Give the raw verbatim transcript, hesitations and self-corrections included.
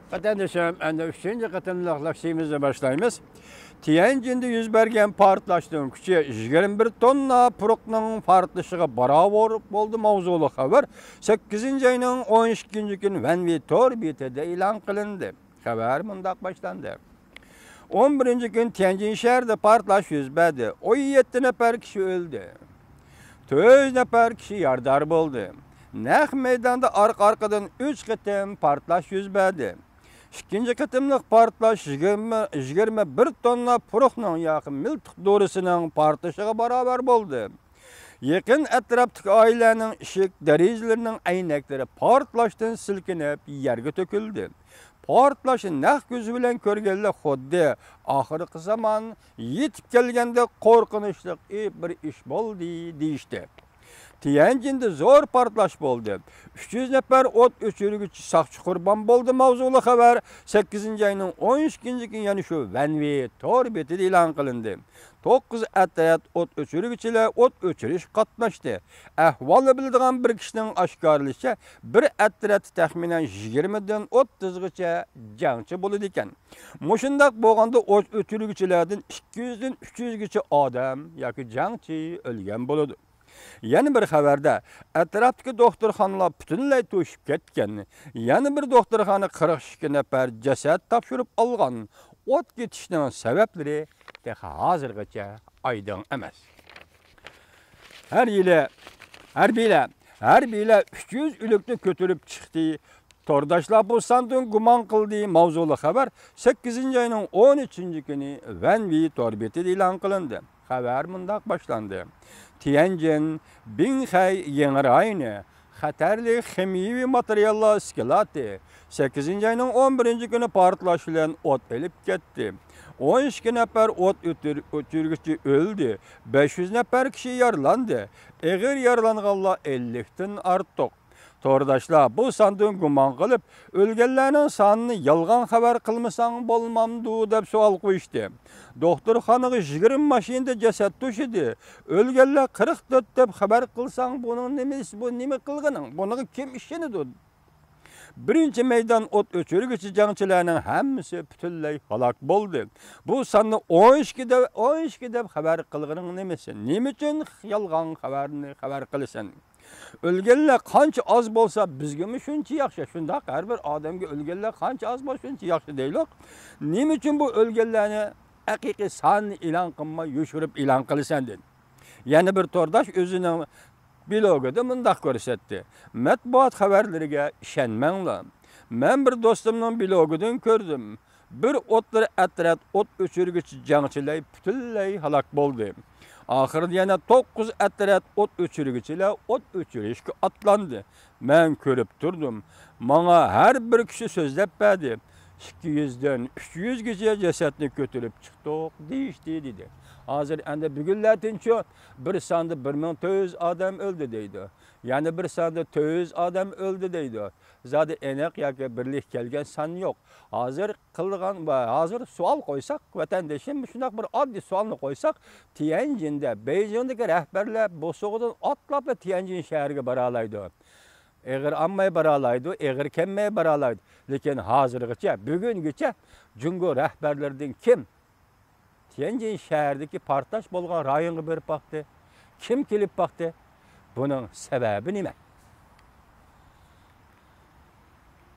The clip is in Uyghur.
قېرىندىشىم، ئەمدى ئۈچىنچى قېتىملىق لېكسىيىمىزنى باشلايمىز. تيەنجىندە يۈز بەرگەن پارتلاشنىڭ كۈچى يىگىرمە بىر توننا پۇرىقنىڭ پارتلىشىغا باراۋەر بولدى ماۋزۇلۇق خەۋەر سەككىزىنچى ئاينىڭ ئون ئىككىنچى كۈنى ۋەنۋى تور بېتىدە ئېلان قىلىندى. خەۋەر مۇنداق باشلاندى. ئون بىرىنچى كۈنى تيەنجىن شەھىرىدە پارتلاش يۈز بەردى. ئون يەتتە نەپەر كىشى ئۆلدى. تۆت يۈز نەپەر كىشى يارىدار بولدى. نەق مەيداندا ئارقا-ئارقىدىن ئۈچ قېتىم پارتلاش يۈز بەردى. ئىككىنچى قېتىملىق پارتلاش يىگىرمە، يىگىرمە بىر توننا پۇرۇقنىڭ ياكى مىلتىق دورىسىنىڭ پارتلىشىغا باراۋەر بولدى. يېقىن ئەتراپتىكى ئائىلىلەرنىڭ ئىشىك دېرىزىلىرىنىڭ ئەينەكلىرى پارتلاشتىن سىلكىنىپ يەرگە تۆكۈلدى. پارتلاشنى نەق كۆزى بىلەن كۆرگەنلەر خۇددى ئاخىرقى زامان يېتىپ كەلگەندەك قورقۇنچلۇق بىر ئىش بولدى دېيىشتى. تيەنجىندە زور پارتلاش بولدى. ئۈچ يۈز نەپەر ئوت ئۆچۈرگۈچى ساقچى قۇربان بولدى ماۋزۇلۇق خەۋەر سەككىزىنچى ئاينىڭ ئون ئىككىنچى كۈنى يەنە شۇ ۋەنۋى تور بېتىدە ئېلان قىلىندى. توققۇز ئەترەت ئوت ئۆچۈرگۈچىلەر ئوت ئۆچۈرۈش قاتناشتى. ئەھۋالنى بىلىدىغان بىر كىشىنىڭ ئاشكارىلىشىچە، بىر ئەترەتتە تەخمىنەن يىگىرمىدىن ئوتتۇزغىچە جەڭچى بولىدىكەن. مۇشۇنداق بولغاندا ئوت ئۆچۈرگۈچىلەردىن ئىككى يۈزدىن ئۈچ يۈزگىچە ئادەم ياكى جەڭچى ئۆلگەن بولىدۇ. يەنە بىر خەۋەردە، ئەتراپتىكى دوختۇرخانىلار پۈتۈنلەي توشۇپ كەتكەن. يەنە بىر دوختۇرخانا قىرىق ئىككى نەپەر جەسەت تاپشۇرۇپ ئالغان. ئوت كېتىشنىڭ سەۋەبلىرى تېخى ھازىرغىچە ئايدىڭ ئەمەس. ھەر يىلى ھەربىيلەر، ھەربىيلەر ئۈچ يۈز ئۆلۈكنى كۆتۈرۈپ چىقتى. تورداشلار بۇ ساندىن گۇمان قىلدى ماۋزۇلۇق خەۋەر سەككىزىنچى ئاينىڭ ئون ئۈچىنچى كۈنى ۋەنۋى تور بېتىدە ئېلان قىلىندى. خەۋەر مۇنداق باشلاندى. تيەنجىن، بىڭخەي يېڭى رايونى، خەتەرلىك خىمىيىۋى ماتېرىياللار ئىسكىلاتى سەككىزىنچى ئاينىڭ ئون بىرىنچى كۈنى پارتلاش بىلەن ئوت ئېلىپ كەتتى. ئون ئىككى نەپەر ئوت ئۆتۈر-، ئۆچۈرگۈچى ئۆلدى، بەش يۈز نەپەر كىشى يارىلاندى. ئېغىر يارىلانغانلار ئەللىكتىن ئارتۇق. تورداشلار بۇ ساندىن گۇمان قىلىپ، ئۆلگەنلەرنىڭ سانىنى يالغان خەۋەر قىلمىساڭ بولمامدۇ دەپ سوئال قويۇشتى. دوختۇرخانىغا يىگىرمە ماشىنىدا جەسەت توشىدى. ئۆلگەنلەر قىرىق تۆت دەپ خەۋەر قىلساڭ، بۇنىڭ نېمىسى، بۇ نېمە قىلغىنىڭ؟ بۇنىڭغا كىم ئىشىنىدۇ؟ بىرىنچى مەيدان ئوت ئۆچۈرگۈچى جەڭچىلەرنىڭ ھەممىسى پۈتۈنلەي ھالاك بولدى. بۇ ساننى ئون ئىككى دەپ، ئون ئىككى دەپ خەۋەر قىلغىنىڭ نېمىسى؟ نېمە ئۈچۈن يالغان خەۋەرنى خەۋەر قىلىسەن؟ ئۆلگەنلەر قانچە ئاز بولسا، بىزگىمۇ شۇنچە ياخشى. شۇنداق، ھەر بىر ئادەمگە ئۆلگەنلەر قانچە ئاز بولسا، شۇنچە ياخشى دەيلۇق. نېمە ئۈچۈن بۇ ئۆلگەنلەرنى ھەقىقىي سانىنى ئېلان قىلماي، يوشۇرۇپ ئېلان قىلىسەن؟ دېدى. يەنە بىر تورداش ئۆزىنىڭ بىلوگىدا مۇنداق كۆرسەتتى: مەتبۇئات خەۋەرلىرىگە ئىشەنمەڭلار. مەن بىر دوستۇمنىڭ بىلوگىدىن كۆردۈم. بىر ئوتتۇرا ئەترەت ئوت ئۆچۈرگۈچى جەڭچىلەر پۈتۈنلەي ھالاك بولدى. ئاخىرىدا يەنە توققۇز ئەترەت ئوت ئۆچۈرگۈچىلەر ئوت ئۆچۈرۈشكە ئاتلاندى. مەن كۆرۈپ تۇردۇم. ماڭا ھەر بىر كىشى سۆزلەپ بەردى. ئىككى يۈزدىن ئۈچ يۈزگىچە جەسەتنى كۆتۈرۈپ چىقتۇق دېيىشتى، دېدى. ھازىر ئەمدى بۈگۈنلەردىنچۇ بىر ساندا بىر مىڭ تۆت يۈز ئادەم ئۆلدى دەيدۇ. يەنە بىر ساندا تۆت يۈز ئادەم ئۆلدى دەيدۇ. زادى ئېنىق ياكى بىرلىككە كەلگەن سان يوق. ھازىر قىلىدىغان ۋە ھازىر سوئال قويساق، ۋەتەندىشىم، شۇنداق بىر ئاددىي سوئالنى قويساق، تيەنجىندە، بېيجىڭدىكى رەھبەرلەر بوسۇغىدىن ئاتلاپلا تيەنجىن شەھىرىگە بارالايدۇ. ئېغىر ئالماي بارالايدۇ، ئېغىر كەلمەي بارالايدۇ. لېكىن ھازىرغىچە، بۈگۈنگىچە جۇڭگو رەھبەرلىرىدىن كىم تيەنجىن شەھىرىدىكى پارتلاش بولغان رايونغا بېرىپ باقتى؟ كىم كېلىپ باقتى؟ بۇنىڭ سەۋەبى نېمە؟